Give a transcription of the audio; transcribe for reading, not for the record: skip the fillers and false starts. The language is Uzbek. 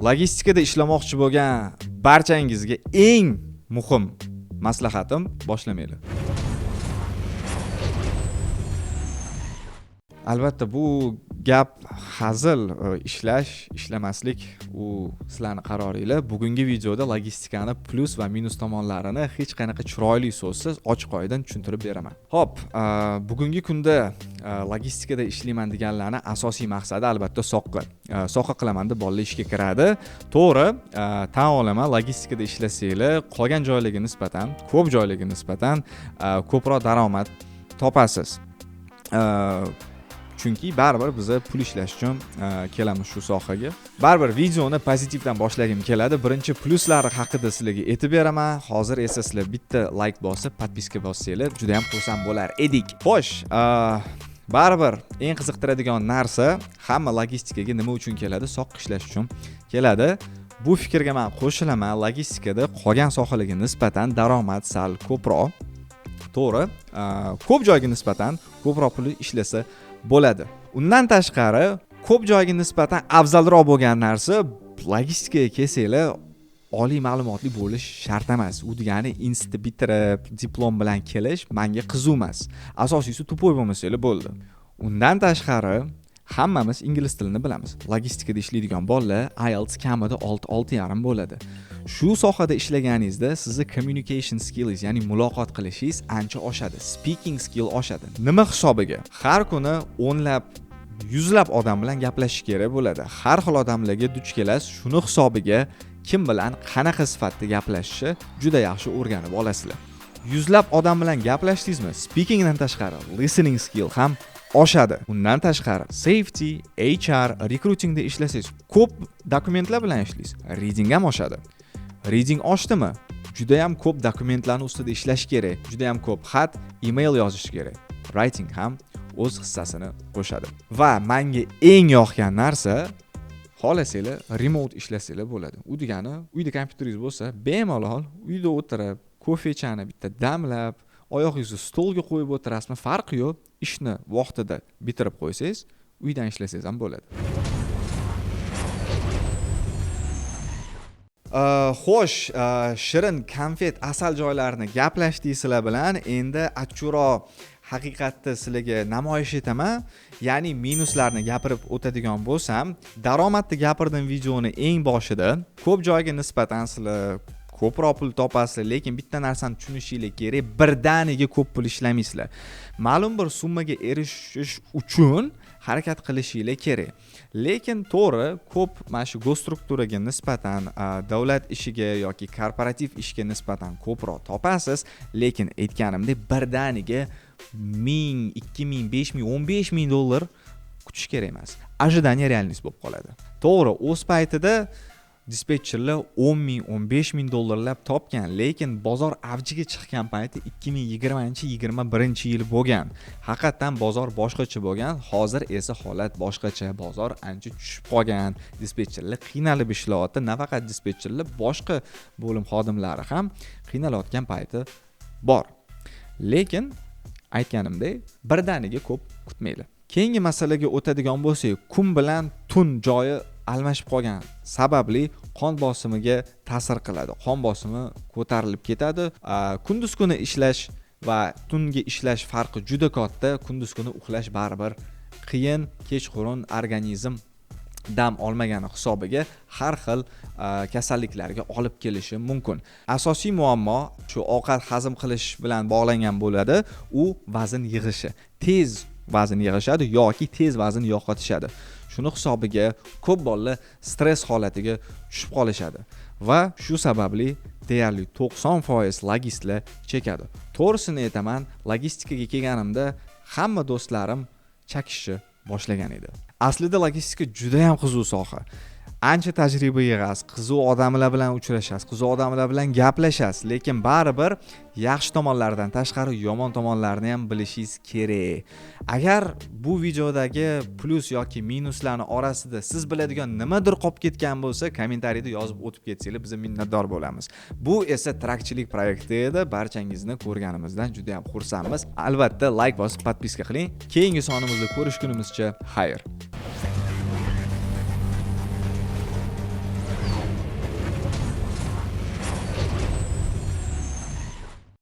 Logistikada ishlamoqchi bo'lgan barchangizga eng muhim maslahatim: boshlamanglar. Albatta, bu gap hazil, ishlash, ishlamaslik u sizlarni qaroringlar. Bugungi videoda logistikani plyus va minus tomonlarini hech qanaqa chiroyli so'zsiz, ochiq oydin tushuntirib beraman. Xo'p, bugungi kunda logistikada ishlayman deganlarni asosiy maqsadi albatta soqqa. Soqqa qilaman deb bolalar ishga kiradi. To'g'ri, tan olaman, logistikada ishlasanglar, qolgan joylarga nisbatan, ko'p joylarga nisbatan ko'proq daromad topasiz. Chunki baribir biza pul ishlash uchun kelamiz shu sohaga. Baribir videoni pozitivdan boshlagim keladi. Birinchi plyuslari haqida sizlarga aytib beraman. Hozir esa sizlar bitta like bosib, podpiska bossanglar, juda ham xursand bo'lar edik. Xo'sh, baribir eng qiziqtiradigan narsa, hamma logistikaga nima uchun keladi? Soqqa ishlash uchun keladi. Bu fikrga men qo'shilaman. Logistikada qolgan sohalarga nisbatan daromad sal ko'proq. To'g'ri, ko'p joyga nisbatan ko'proq pul ishlasa bo'ladi. Undan tashqari, ko'p joyga nisbatan afzalroq bo'lgan narsa, logistikaga kelsanglar, oliy ma'lumotli bo'lish shart emas. U degani institut bitirib, diplom bilan kelish menga qiziq emas. Asosiysi tupoy bo'lmasanglar bo'ldi. Undan tashqari, hammamiz ingliz tilini bilamiz. Logistikada ishlaydigan bolalar IELTS kamida olti, olti yarim bo'ladi. Shu sohada ishlaganingizda sizni communication skills, ya'ni muloqot qilishingiz ancha oshadi. Speaking skill oshadi. Nima hisobiga? Har kuni o'nlab, yuzlab odam bilan gaplashish kerak bo'ladi. Har xil odamlarga duch kelasiz. Shuni hisobiga kim bilan qanaqa sifatda gaplashishni juda yaxshi o'rganib olasizlar. Yuzlab odam bilan gaplashdingizmi? Speakingdan tashqari listening skill ham oshadi. Undan tashqari safety, HR, recruitingda ishlasangiz, ko'p dokumentlar bilan ishlaysiz. Reading ham oshadi. Reading oshdimi? Juda ham ko'p dokumentlarni ustida ishlash kerak. Juda ham ko'p xat, email yozish kerak. Writing ham o'z hissasini qo'shadi. Va menga eng yoqgan narsa, xohlasanglar remote ishlasanglar bo'ladi. U degani uyda kompyuteringiz bo'lsa, bemalol uyda o'tirib, kofechani bitta damlab, oyog'ingizni stolga qo'yib o'tirasizmi, farqi yo'q, ishni vaqtida bitirib qo'ysangiz, uydan ishlasangiz ham bo'ladi. Xo'sh, shirin konfet, asal joylarini gaplashdik sizlar bilan. Endi achchiqroq haqiqatni sizlarga namoyish etaman. Ya'ni minuslarni gapirib o'tadigan bo'lsam, daromadni gapirdim videoni eng boshida. Ko'p joyga nisbatan sizlar ko'proq pul topasizlar, lekin bitta narsani tushunishinglar kerak, birdaniga ko'p pul ishlamaysizlar. Ma'lum bir summaga erishish uchun harakat qilishinglar kerak. Lekin to'g'ri, ko'p mana shu gosstrukturaga nisbatan, davlat ishiga yoki korporativ ishga nisbatan ko'proq topasiz, lekin aytganimdek birdaniga 1000, 2000, 5000, 15000 dollar kutish kerak emas. Ожидание реальность bo'lib qoladi. To'g'ri, o'z paytida dispetcherlar 10 ming, 15 ming dollarlab topgan, lekin bozor avjiga chiqqan payti ikki ming yigirmanchi, yigirma birinchi yil bo'lgan. Haqiqatan bozor boshqacha bo'lgan, hozir esa holat boshqacha, bozor ancha tushib qolgan, dispetcherlar qiynalib ishlayapti, nafaqat dispetcherlar, boshqa bo'lim xodimlari ham qiynalayotgan payti bor. Lekin aytganimdek, birdaniga ko'p kutmanglar. Keyingi masalaga o'tadigan bo'lsak, kun bilan tun joyi almashib qolgan sababli qon bosimiga ta'sir qiladi. Qon bosimi ko'tarilib ketadi. Kunduz kuni ishlash va tungi ishlash farqi juda katta. Kunduz kuni uxlash baribir qiyin, kechqurun organizm dam olmagani hisobiga har xil kasalliklarga olib kelishi mumkin. Asosiy muammo shu ovqat hazm qilish bilan bog'langan bo'ladi, u vazn yig'ishi. Tez vazn yig'ishadi yoki tez vazn yo'qotishadi. Shuni hisobiga ko'p bolalar stress holatiga tushib qolishadi va shu sababli deyarli 90% logistlar chekadi. To'g'risini aytaman, logistikaga kelganimda hamma do'stlarim chakishni boshlagan edi. Aslida logistika juda ham qiziq soha. Ancha tajriba yig'asiz, qiziq odamlar bilan uchrashasiz, qiziq odamlar bilan gaplashasiz, lekin baribir yaxshi tomonlardan tashqari yomon tomonlarni ham bilishingiz kerak. Agar bu videodagi plyus yoki minuslarni orasida siz biladigan nimadir qolib ketgan bo'lsa, kommentariyada yozib o'tib ketsanglar, biz minnatdor bo'lamiz. Bu esa trakchilik proyekti edi. Barchangizni ko'rganimizdan juda ham xursandmiz. Albatta like bosib, podpiska qiling. Keyingi sonimizda ko'rishgunimizcha xayr.